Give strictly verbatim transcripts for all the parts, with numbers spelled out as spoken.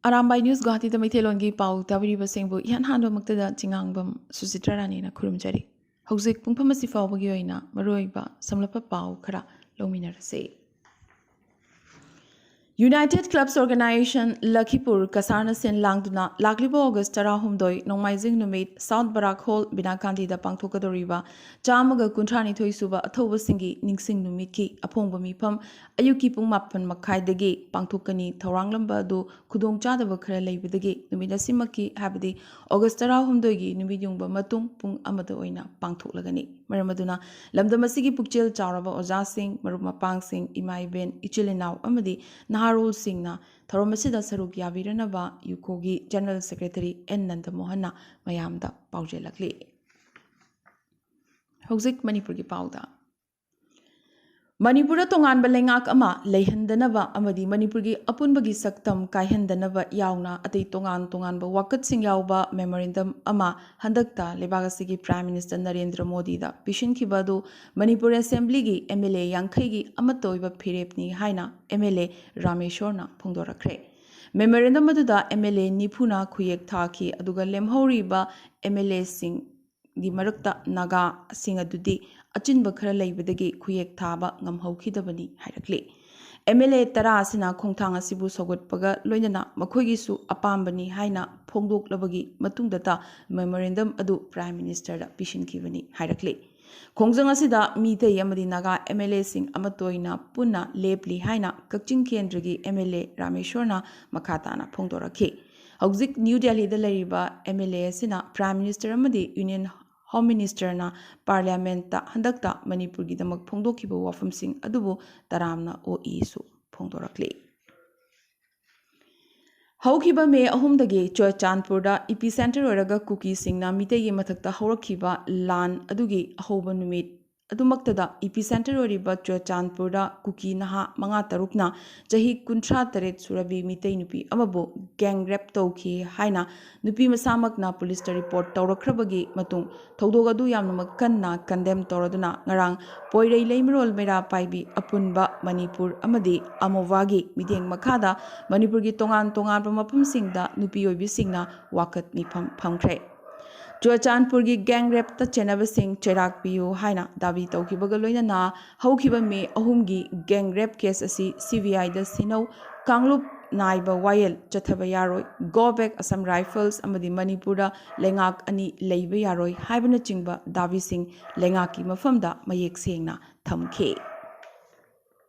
Arambai news ꯒꯨꯋꯥꯍꯥꯇꯤꯗ ꯃꯩꯇꯩꯂꯣꯟꯒꯤ ꯄꯥꯎ ꯇꯥꯕꯤꯔꯤꯕꯁꯤꯡꯕꯨ ꯏꯍꯥꯟ ꯍꯥꯟꯕꯃꯛꯇꯗ ꯆꯤꯉꯥꯡꯕꯝ ꯁꯨꯆꯤꯇ꯭ꯔꯥ ꯔꯥꯅꯤꯅ ꯈꯨꯔꯨꯝꯖꯔꯤ꯫ ꯍꯧꯖꯤꯛ ꯄꯨꯡꯐꯝ ꯑꯁꯤ ꯐꯥꯎꯕꯒꯤ ꯑꯣꯏꯅ ꯃꯔꯨꯑꯣꯏꯕ ꯁꯝꯂꯞꯄ ꯄꯥꯎ ꯈꯔ ꯂꯧꯃꯤꯟꯅꯔꯁꯤ꯫ United Clubs Organization ꯂꯈꯤꯄꯨꯔ ꯀꯁꯥꯔꯅ ꯁꯤꯟ ꯂꯥꯡꯗꯨꯅ ꯂꯥꯛꯂꯤꯕ ꯑꯣꯒꯁ ꯇꯔꯥꯍꯨꯝꯗꯣꯏ ꯅꯣꯡꯃꯥꯏꯖꯤꯡ ꯅꯨꯃꯤꯠ ꯁꯥꯎꯠ ꯕꯔꯥꯛ ꯍꯣꯜ ꯕꯤꯅꯥꯀꯥꯟꯗꯤꯗ ꯄꯥꯡꯊꯣꯛꯀꯗꯧꯔꯤꯕ ꯆꯥꯝꯃꯒ ꯀꯨꯟꯊ꯭ꯔꯥꯅꯤꯊꯣꯏ ꯁꯨꯕ ꯑꯊꯧꯕꯁꯤꯡꯒꯤ ꯅꯤꯡꯁꯤꯡ ꯅꯨꯃꯤꯠꯀꯤ ꯑꯐꯣꯡꯕ ꯃꯤꯐꯝ ꯑꯌꯨꯛꯀꯤ ꯄꯨꯡ ꯃꯥꯄꯟ ꯃꯈꯥꯏꯗꯒꯤ ꯄꯥꯡꯊꯣꯛꯀꯅꯤ꯫ ꯊꯧꯔꯥꯡꯂꯝꯕ ꯑꯗꯨ ꯈꯨꯗꯣꯡꯆꯥꯗꯕ ꯈꯔ ꯂꯩꯕꯗꯒꯤ ꯅꯨꯃꯤꯠ ꯑꯁꯤꯃꯛꯀꯤ, ꯍꯥꯏꯕꯗꯤ ꯑꯣꯒꯁ ꯇꯔꯥꯍꯨꯝꯗꯣꯏꯒꯤ ꯅꯨꯃꯤꯠ ꯌꯨꯡꯕ ꯃꯇꯨꯡ ꯄꯨꯡ ꯑꯃꯗ ꯑꯣꯏꯅ ꯄꯥꯡꯊꯣꯛꯂꯒꯅꯤ꯫ ꯃꯔꯝ ꯑꯗꯨꯅ ꯂꯝꯗꯝ ꯑꯁꯤꯒꯤ ꯄꯨꯛꯆꯦꯜ ꯆꯥꯎꯔꯕ ꯑꯣꯖꯥꯁꯤꯡ, ꯃꯔꯨꯞ ꯃꯄꯥꯡꯁꯤꯡ, ꯏꯃꯥ ꯏꯕꯦꯟ, ꯏꯆꯤꯜ ꯏꯅꯥꯎ ꯑꯃꯗꯤ ꯅꯍꯥꯔꯣꯜꯁꯤꯡꯅ ꯊꯧꯔꯝ ꯑꯁꯤꯗ ꯁꯔꯨꯛ ꯌꯥꯕꯤꯔꯅꯕ ꯌꯨꯀꯣꯒꯤ ꯖꯦꯅꯔꯦꯜ ꯁꯦꯀ꯭ꯔꯦꯇꯔꯤ ꯑꯦꯟ ꯅꯟꯗꯃꯣꯍꯟꯅ ꯃꯌꯥꯝꯗ ꯄꯥꯎꯖꯦꯜꯂꯛꯂꯤ꯫ ꯍꯧꯖꯤꯛ ꯃꯅꯤꯄꯨꯔꯒꯤ ꯄꯥꯎꯗ꯫ ꯃꯅꯤꯄꯨꯔꯗ ꯇꯣꯉꯥꯟꯕ ꯂꯩꯉꯥꯛ ꯑꯃ ꯂꯩꯍꯟꯗꯅꯕ ꯑꯃꯗꯤ ꯃꯅꯤꯄꯨꯔꯒꯤ ꯑꯄꯨꯟꯕꯒꯤ ꯁꯛꯇꯝ ꯀꯥꯏꯍꯟꯗꯅꯕ ꯌꯥꯎꯅ ꯑꯇꯩ ꯇꯣꯉꯥꯟ ꯇꯣꯉꯥꯟꯕ ꯋꯥꯀꯠꯁꯤꯡ ꯌꯥꯎꯕ ꯃꯦꯃꯣꯔꯦꯟꯗꯝ ꯑꯃ ꯍꯟꯗꯛꯇ ꯂꯩꯕꯥꯛ ꯑꯁꯤꯒꯤ ꯄ꯭ꯔꯥꯏꯝ ꯃꯤꯅꯤꯁꯇꯔ ꯅꯔꯦꯟꯗ꯭ꯔ ꯃꯣꯗꯤꯗ ꯄꯤꯁꯤꯟꯈꯤꯕ ꯑꯗꯨ ꯃꯅꯤꯄꯨꯔ ꯑꯦꯁꯦꯝꯕ꯭ꯂꯤꯒꯤ ꯑꯦꯝ ꯑꯦꯜ ꯑꯦ ꯌꯥꯡꯈꯩꯒꯤ ꯑꯃꯠꯇ ꯑꯣꯏꯕ ꯐꯤꯔꯦꯞꯅꯤ ꯍꯥꯏꯅ ꯑꯦꯝ ꯑꯦꯜ ꯑꯦ ꯔꯥꯃꯦꯁꯣꯔꯅ ꯐꯣꯡꯗꯣꯔꯛꯈ꯭ꯔꯦ꯫ ꯃꯦꯃꯣꯔꯦꯟꯗꯝ ꯑꯗꯨꯗ ꯑꯦꯝ ꯑꯦꯜ ꯑꯦ ꯅꯤꯐꯨꯅ ꯈꯨꯌꯦꯛ ꯊꯥꯈꯤ, ꯑꯗꯨꯒ ꯂꯦꯝꯍꯧꯔꯤꯕ ꯑꯦꯝ ꯑꯦꯜ ꯑꯦꯁꯤꯡ ꯒꯤ ꯃꯔꯛꯇ ꯅꯥꯒꯥꯁꯤꯡ ꯑꯗꯨꯗꯤ ꯑꯆꯤꯟꯕ ꯈꯔ ꯂꯩꯕꯗꯒꯤ ꯈꯨꯌꯦꯛ ꯊꯥꯕ ꯉꯝꯍꯧꯈꯤꯗꯕꯅꯤ ꯍꯥꯏꯔꯛꯂꯤ꯫ ꯑꯦꯝ ꯑꯦꯜ ꯑꯦ ꯇꯔꯥ ꯑꯁꯤꯅ ꯈꯣꯡꯊꯥꯡ ꯑꯁꯤꯕꯨ ꯁꯧꯒꯠꯄꯒ ꯂꯣꯏꯅꯅ ꯃꯈꯣꯏꯒꯤꯁꯨ ꯑꯄꯥꯝꯕꯅꯤ ꯍꯥꯏꯅ ꯐꯣꯡꯗꯣꯛꯂꯕꯒꯤ ꯃꯇꯨꯡꯗꯇ ꯃꯦꯃꯣꯔꯦꯟꯗꯝ ꯑꯗꯨ ꯄ꯭ꯔꯥꯏꯝ ꯃꯤꯅꯤꯁꯇꯔꯗ ꯄꯤꯁꯤꯟꯈꯤꯕꯅꯤ ꯍꯥꯏꯔꯛꯂꯤ꯫ ꯈꯣꯡꯖꯪ ꯑꯁꯤꯗ ꯃꯤꯇꯩ ꯑꯃꯗꯤ ꯅꯥꯒꯥ ꯑꯦꯝ ꯑꯦꯜ ꯑꯦꯁꯤꯡ ꯑꯃꯠꯇ ꯑꯣꯏꯅ ꯄꯨꯟꯅ ꯂꯦꯞꯂꯤ ꯍꯥꯏꯅ ꯀꯛꯆꯤꯡ ꯀꯦꯟꯗ꯭ꯔꯒꯤ ꯑꯦꯝ ꯑꯦꯜ ꯑꯦ ꯔꯥꯃꯦꯁꯣꯔꯅ ꯃꯈꯥ ꯇꯥꯅ ꯐꯣꯡꯗꯣꯔꯛꯈꯤ꯫ ꯍꯧꯖꯤꯛ ꯅ꯭ꯌꯨ ꯗꯦꯜꯍꯤꯗ ꯂꯩꯔꯤꯕ ꯑꯦꯝ ꯑꯦꯜ ꯑꯦ ꯑꯁꯤꯅ ꯄ꯭ꯔꯥꯏꯝ ꯃꯤꯅꯤꯁꯇꯔ ꯑꯃꯗꯤ ꯌꯨꯅꯤꯌꯟ ꯍꯣꯝ ꯃꯤꯅꯤꯁꯇꯔꯅ ꯄꯥꯔꯂꯤꯌꯥꯃꯦꯟꯠꯇ ꯍꯟꯗꯛꯇ ꯃꯅꯤꯄꯨꯔꯒꯤꯗꯃꯛ ꯐꯣꯡꯗꯣꯛꯈꯤꯕ ꯋꯥꯐꯝꯁꯤꯡ ꯑꯗꯨꯕꯨ ꯇꯔꯥꯝꯅ ꯑꯣꯛꯏꯁꯨ ꯐꯣꯡꯗꯣꯔꯛꯂꯤ꯫ ꯍꯧꯈꯤꯕ ꯃꯦ ꯑꯍꯨꯝꯗꯒꯤ ꯆꯨꯔꯆꯥꯟꯄꯨꯔꯗ ꯏꯄꯤ ꯁꯦꯟꯇꯔ ꯑꯣꯏꯔꯒ ꯀꯨꯀꯤꯁꯤꯡꯅ ꯃꯤꯇꯩꯒꯤ ꯃꯊꯛꯇ ꯍꯧꯔꯛꯈꯤꯕ ꯂꯥꯟ ꯑꯗꯨꯒꯤ ꯑꯍꯧꯕ ꯅꯨꯃꯤꯠ ꯑꯗꯨꯃꯛꯇꯗ ꯏꯄꯤ ꯁꯦꯟꯇꯔ ꯑꯣꯏꯔꯤꯕ ꯆꯨꯔꯆꯥꯟꯄꯨꯔꯗ ꯀꯨꯀꯤ ꯅꯍꯥ ꯃꯉꯥ ꯇꯔꯨꯛꯅ ꯆꯍꯤ ꯀꯨꯟꯊ꯭ꯔꯥ ꯇꯔꯦꯠ ꯁꯨꯔꯕꯤ ꯃꯤꯇꯩ ꯅꯨꯄꯤ ꯑꯃꯕꯨ ꯒꯦꯡ ꯔꯦꯞ ꯇꯧꯈꯤ ꯍꯥꯏꯅ ꯅꯨꯄꯤ ꯃꯁꯥꯃꯛꯅ ꯄꯨꯂꯤꯁꯇ ꯔꯤꯄꯣꯔꯠ ꯇꯧꯔꯛꯈ꯭ꯔꯕꯒꯤ ꯃꯇꯨꯡ ꯊꯧꯗꯣꯛ ꯑꯗꯨ ꯌꯥꯝꯅꯃꯛ ꯀꯟꯅ ꯀꯟꯗꯦꯝ ꯇꯧꯔꯗꯨꯅ ꯉꯔꯥꯡ ꯄꯣꯏꯔꯩ ꯂꯩꯃꯔꯣꯜ ꯃꯩꯔꯥ ꯄꯥꯏꯕꯤ ꯑꯄꯨꯟꯕ ꯃꯅꯤꯄꯨꯔ ꯑꯃꯗꯤ ꯑꯃꯣꯚꯥꯒꯤ ꯃꯤꯠꯌꯦꯡ ꯃꯈꯥꯗ ꯃꯅꯤꯄꯨꯔꯒꯤ ꯇꯣꯉꯥꯟ ꯇꯣꯉꯥꯟꯕ ꯃꯐꯝꯁꯤꯡꯗ ꯅꯨꯄꯤ ꯑꯣꯏꯕꯤꯁꯤꯡꯅ ꯋꯥꯀꯠ ꯃꯤꯐꯝ ꯐꯝꯈ꯭ꯔꯦ꯫ ꯆꯨꯔꯆꯥꯟꯄꯨꯔꯒꯤ ꯒꯦꯡ ꯔꯦꯞꯇ ꯆꯦꯟꯅꯕꯁꯤꯡ ꯆꯩꯔꯥꯛ ꯄꯤꯌꯨ ꯍꯥꯏꯅ ꯗꯥꯕꯤ ꯇꯧꯈꯤꯕꯒ ꯂꯣꯏꯅꯅ ꯍꯧꯈꯤꯕ ꯃꯦ ꯑꯍꯨꯝꯒꯤ ꯒꯦꯡ ꯔꯦꯞ ꯀꯦꯁ ꯑꯁꯤ ꯁꯤ ꯕꯤ ꯑꯥꯏꯗ ꯁꯤꯟꯅꯧ, ꯀꯥꯡꯂꯨꯞ ꯅꯥꯏꯕ ꯋꯥꯌꯦꯜ ꯆꯠꯊꯕ ꯌꯥꯔꯣꯏ, Go Back Assam Rifles ꯑꯃꯗꯤ ꯃꯅꯤꯄꯨꯔꯗ ꯂꯩꯉꯥꯛ ꯑꯅꯤ ꯂꯩꯕ ꯌꯥꯔꯣꯏ ꯍꯥꯏꯕꯅꯆꯤꯡꯕ ꯗꯥꯕꯤꯁꯤꯡ ꯂꯩꯉꯥꯛꯀꯤ ꯃꯐꯝꯗ ꯃꯌꯦꯛ ꯁꯦꯡꯅ ꯊꯝꯈꯤ꯫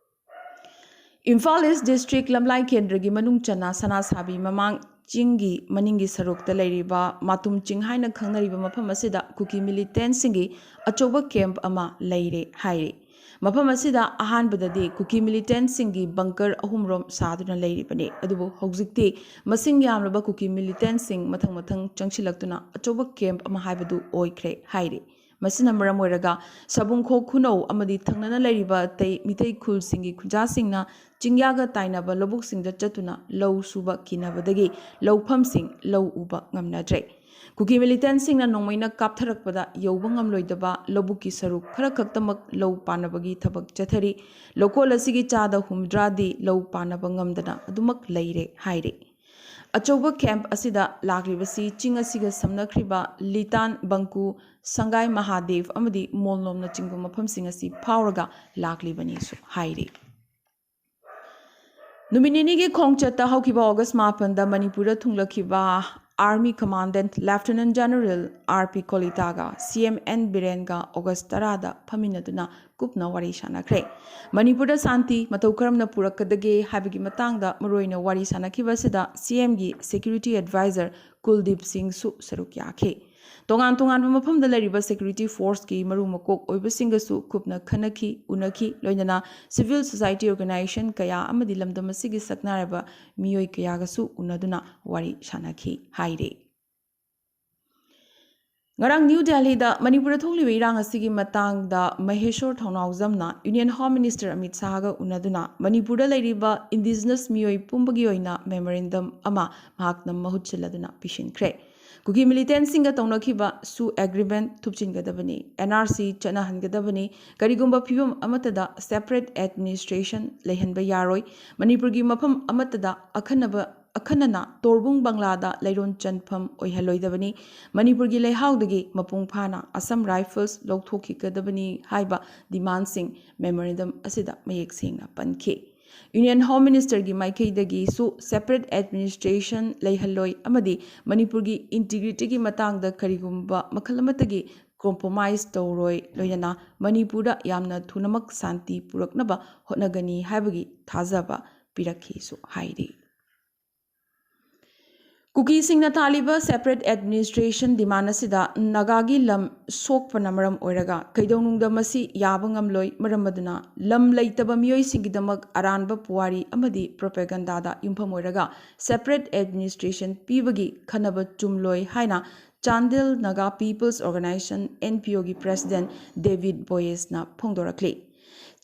ꯏꯝꯐꯥꯜ ꯏꯁ ꯗꯤꯁꯇ꯭ꯔꯤꯛ ꯂꯝꯂꯥꯏ ꯀꯦꯟꯗ꯭ꯔꯒꯤ ꯃꯅꯨꯡ ꯆꯟꯅ ꯁꯅꯥꯁꯥꯕꯤ ꯃꯃꯥꯡ ꯆꯤꯡꯒꯤ ꯃꯅꯤꯡꯒꯤ ꯁꯔꯨꯛꯇ ꯂꯩꯔꯤꯕ ꯃꯥꯇꯨꯝ ꯆꯤꯡ ꯍꯥꯏꯅ ꯈꯪꯅꯔꯤꯕ ꯃꯐꯝ ꯑꯁꯤꯗ ꯀꯨꯀꯤ ꯃꯤꯂꯤꯇꯦꯟꯁꯤꯡꯒꯤ ꯑꯆꯧꯕ ꯀꯦꯝꯞ ꯑꯃ ꯂꯩꯔꯦ ꯍꯥꯏꯔꯤ꯫ ꯃꯐꯝ ꯑꯁꯤꯗ ꯑꯍꯥꯟꯕꯗꯗꯤ ꯀꯨꯀꯤ ꯃꯤꯂꯤꯇꯦꯟꯁꯤꯡꯒꯤ ꯕꯪꯀꯔ ꯑꯍꯨꯝꯔꯣꯝ ꯁꯥꯗꯨꯅ ꯂꯩꯔꯤꯕꯅꯤ꯫ ꯑꯗꯨꯕꯨ ꯍꯧꯖꯤꯛꯇꯤ ꯃꯁꯤꯡ ꯌꯥꯝꯂꯕ ꯀꯨꯀꯤ ꯃꯤꯂꯤꯇꯦꯟꯁꯤꯡ ꯃꯊꯪ ꯃꯊꯪ ꯆꯪꯁꯤꯜꯂꯛꯇꯨꯅ ꯑꯆꯧꯕ ꯀꯦꯝꯞ ꯑꯃ ꯍꯥꯏꯕꯗꯨ ꯑꯣꯏꯈ꯭ꯔꯦ ꯍꯥꯏꯔꯤ꯫ ꯃꯁꯤꯅ ꯃꯔꯝ ꯑꯣꯏꯔꯒ ꯁꯕꯨꯡꯈꯣꯛ ꯈꯨꯅꯧ ꯑꯃꯗꯤ ꯊꯪꯅꯅ ꯂꯩꯔꯤꯕ ꯑꯇꯩ ꯃꯤꯇꯩ ꯈꯨꯜꯁꯤꯡꯒꯤ ꯈꯨꯟꯖꯥꯁꯤꯡꯅ ꯆꯤꯡꯌꯥꯒ ꯇꯥꯏꯅꯕ ꯂꯧꯕꯨꯛꯁꯤꯡꯗ ꯆꯠꯇꯨꯅ ꯂꯧ ꯁꯨꯕ ꯀꯤꯅꯕꯗꯒꯤ ꯂꯧꯐꯝꯁꯤꯡ ꯂꯧ ꯎꯕ ꯉꯝꯅꯗ꯭ꯔꯦ꯫ ꯀꯨꯀꯤ ꯃꯤꯂꯤꯇꯦꯟꯁꯤꯡꯅ ꯅꯣꯡꯃꯩꯅ ꯀꯥꯞꯊꯔꯛꯄꯗ ꯌꯧꯕ ꯉꯝꯂꯣꯏꯗꯕ ꯂꯧꯕꯨꯛꯀꯤ ꯁꯔꯨꯛ ꯈꯔ ꯈꯛꯇꯃꯛ ꯂꯧ ꯄꯥꯟꯅꯕꯒꯤ ꯊꯕꯛ ꯆꯠꯊꯔꯤ꯫ ꯂꯧꯀꯣꯜ ꯑꯁꯤꯒꯤ ꯆꯥꯗ ꯍꯨꯝꯗ꯭ꯔꯥꯗꯤ ꯂꯧ ꯄꯥꯟꯅꯕ ꯉꯝꯗꯅ ꯑꯗꯨꯃꯛ ꯂꯩꯔꯦ ꯍꯥꯏꯔꯤ꯫ ꯑꯆꯧꯕ ꯀꯦꯝꯞ ꯑꯁꯤꯗ ꯂꯥꯛꯂꯤꯕꯁꯤ ꯆꯤꯡ ꯑꯁꯤꯒ ꯁꯝꯅꯈ꯭ꯔꯤꯕ ꯂꯤꯇꯥꯟ, ꯕꯪꯀꯨ, ꯁꯪꯒꯥꯏ ꯃꯍꯥꯗꯦꯕ ꯑꯃꯗꯤ ꯃꯣꯜꯅꯣꯝꯅꯆꯤꯡꯕ ꯃꯐꯝꯁꯤꯡ ꯑꯁꯤ ꯐꯥꯎꯔꯒ ꯂꯥꯛꯂꯤꯕꯅꯤꯁꯨ ꯍꯥꯏꯔꯤ꯫ ꯅꯨꯃꯤꯠ ꯅꯤꯅꯤꯒꯤ ꯈꯣꯡꯆꯠꯇ ꯍꯧꯈꯤꯕ ꯑꯣꯒꯁ ꯃꯥꯄꯟꯗ ꯃꯅꯤꯄꯨꯔꯗ ꯊꯨꯡꯂꯛꯈꯤꯕ Army Commandant Lieutenant General R P ꯀꯣꯂꯤꯇꯥꯒ ꯁꯤ ꯑꯦꯝ ꯑꯦꯟ ꯕꯤꯔꯦꯟꯒ ꯑꯣꯒꯁ ꯇꯔꯥꯗ ꯐꯝꯃꯤꯟꯅꯗꯨꯅ ꯀꯨꯞꯅ ꯋꯥꯔꯤ ꯁꯥꯟꯅꯈ꯭ꯔꯦ꯫ ꯃꯅꯤꯄꯨꯔꯗ ꯁꯥꯟꯇꯤ ꯃꯇꯧ ꯀꯔꯝꯅ ꯄꯨꯔꯛꯀꯗꯒꯦ ꯍꯥꯏꯕꯒꯤ ꯃꯇꯥꯡꯗ ꯃꯔꯨꯑꯣꯏꯅ ꯋꯥꯔꯤ ꯁꯥꯟꯅꯈꯤꯕ ꯑꯁꯤꯗ ꯁꯤ ꯑꯦꯝꯒꯤ ꯁꯦꯀ꯭ꯌꯨꯔꯤꯇꯤ ꯑꯦꯗꯚꯥꯏꯖꯔ ꯀꯨꯜꯗꯤꯞ ꯁꯤꯡꯁꯨ ꯁꯔꯨꯛ ꯌꯥꯈꯤ꯫ ꯇꯣꯉꯥꯟ ꯇꯣꯉꯥꯟꯕ ꯃꯐꯝꯗ ꯂꯩꯔꯤꯕ ꯁꯦꯀ꯭ꯌꯨꯔꯤꯇꯤ ꯐꯣꯔꯁꯀꯤ ꯃꯔꯨ ꯃꯀꯣꯛ ꯑꯣꯏꯕꯁꯤꯡꯒꯁꯨ ꯀꯨꯞꯅ ꯈꯟꯅꯈꯤ, ꯎꯅꯈꯤ, ꯂꯣꯏꯅꯅ ꯁꯤꯚꯤꯜ ꯁꯣꯁꯥꯏꯇꯤ ꯑꯣꯔꯒꯅꯥꯏꯖꯦꯁꯟ ꯀꯌꯥ ꯑꯃꯗꯤ ꯂꯝꯗꯝ ꯑꯁꯤꯒꯤ ꯁꯛꯅꯥꯏꯔꯕ ꯃꯤꯑꯣꯏ ꯀꯌꯥꯒꯁꯨ ꯎꯅꯗꯨꯅ ꯋꯥꯔꯤ ꯁꯥꯟꯅꯈꯤ ꯍꯥꯏꯔꯤ꯫ ꯉꯔꯥꯡ ꯅ꯭ꯌꯨ ꯗꯦꯜꯍꯤꯗ ꯃꯅꯤꯄꯨꯔꯗ ꯊꯣꯛꯂꯤꯕ ꯏꯔꯥꯡ ꯑꯁꯤꯒꯤ ꯃꯇꯥꯡꯗ ꯃꯍꯦꯁꯣꯔ ꯊꯧꯅꯥꯎꯖꯝꯅ Union Home Minister ꯑꯃꯤꯠ ꯁꯥꯍꯒ ꯎꯅꯗꯨꯅ ꯃꯅꯤꯄꯨꯔꯗ ꯂꯩꯔꯤꯕ indigenous ꯃꯤꯑꯣꯏ ꯄꯨꯝꯕꯒꯤ ꯑꯣꯏꯅ memorandum ꯑꯃ ꯃꯍꯥꯛꯅ ꯃꯍꯨꯠ ꯁꯤꯜꯂꯗꯨꯅ ꯄꯤꯁꯤꯟꯈ꯭ꯔꯦ꯫ ꯀꯨꯀꯤ militantꯁꯤꯡꯒ ꯇꯧꯅꯈꯤꯕ ꯁꯨ agreement ꯊꯨꯞꯆꯤꯟꯒꯗꯕꯅꯤ, NRC ꯆꯠꯅꯍꯟꯒꯗꯕꯅꯤ, ꯀꯔꯤꯒꯨꯝꯕ ꯐꯤꯕꯝ ꯑꯃꯠꯇꯗ separate administration ꯂꯩꯍꯟꯕ ꯌꯥꯔꯣꯏ, ꯃꯅꯤꯄꯨꯔꯒꯤ ꯃꯐꯝ ꯑꯃꯠꯇꯗ ꯑꯈꯟꯅꯕ ꯑꯈꯟꯅꯅ ꯇꯣꯔꯕꯨꯡ ꯕꯪꯂꯥꯗ ꯂꯩꯔꯣꯟ ꯆꯟꯐꯝ ꯑꯣꯏꯍꯜꯂꯣꯏꯗꯕꯅꯤ, ꯃꯅꯤꯄꯨꯔꯒꯤ ꯂꯩꯍꯥꯎꯗꯒꯤ ꯃꯄꯨꯡ ꯐꯥꯅ Assam Rifles ꯂꯧꯊꯣꯛꯈꯤꯒꯗꯕꯅꯤ ꯍꯥꯏꯕ demandꯁꯤꯡ memorandum ꯑꯁꯤꯗ ꯃꯌꯦꯛ ꯁꯦꯡꯅ ꯄꯟꯈꯤ꯫ Union Home Ministerꯒꯤ ꯃꯥꯏꯀꯩꯗꯒꯤꯁꯨ separate administration ꯂꯩꯍꯜꯂꯣꯏ ꯑꯃꯗꯤ ꯃꯅꯤꯄꯨꯔꯒꯤ integrityꯒꯤ ꯃꯇꯥꯡꯗ ꯀꯔꯤꯒꯨꯝꯕ ꯃꯈꯜ ꯑꯃꯠꯇꯒꯤ compromise ꯇꯧꯔꯣꯏ, ꯂꯣꯏꯅꯅ ꯃꯅꯤꯄꯨꯔꯗ ꯌꯥꯝꯅ ꯊꯨꯅꯃꯛ ꯁꯥꯟꯇꯤ ꯄꯨꯔꯛꯅꯕ ꯍꯣꯠꯅꯒꯅꯤ ꯍꯥꯏꯕꯒꯤ ꯊꯥꯖꯕ ꯄꯤꯔꯛꯈꯤꯁꯨ ꯍꯥꯏꯔꯤ꯫ ꯀꯨꯀꯤꯁꯤꯡꯅ ꯊꯥꯜꯂꯤꯕ separate administration demand ꯑꯁꯤꯗ ꯅꯥꯒꯥꯒꯤ ꯂꯝ ꯁꯣꯛꯄꯅ ꯃꯔꯝ ꯑꯣꯏꯔꯒ ꯀꯩꯗꯧꯅꯨꯡꯗ ꯃꯁꯤ ꯌꯥꯕ ꯉꯝꯂꯣꯏ꯫ ꯃꯔꯝ ꯑꯗꯨꯅ ꯂꯝ ꯂꯩꯇꯕ ꯃꯤꯑꯣꯏꯁꯤꯡꯒꯤꯗꯃꯛ ꯑꯔꯥꯟꯕ ꯄꯨꯋꯥꯔꯤ ꯑꯃꯗꯤ propagandaꯗ ꯌꯨꯝꯐꯝ ꯑꯣꯏꯔꯒ separate administration ꯄꯤꯕꯒꯤ ꯈꯟꯅꯕ ꯆꯨꯝꯂꯣꯏ ꯍꯥꯏꯅ Chandel Naga People's Organisation, NPOꯒꯤ President David Boyesꯅ ꯐꯣꯡꯗꯣꯔꯛꯂꯤ꯫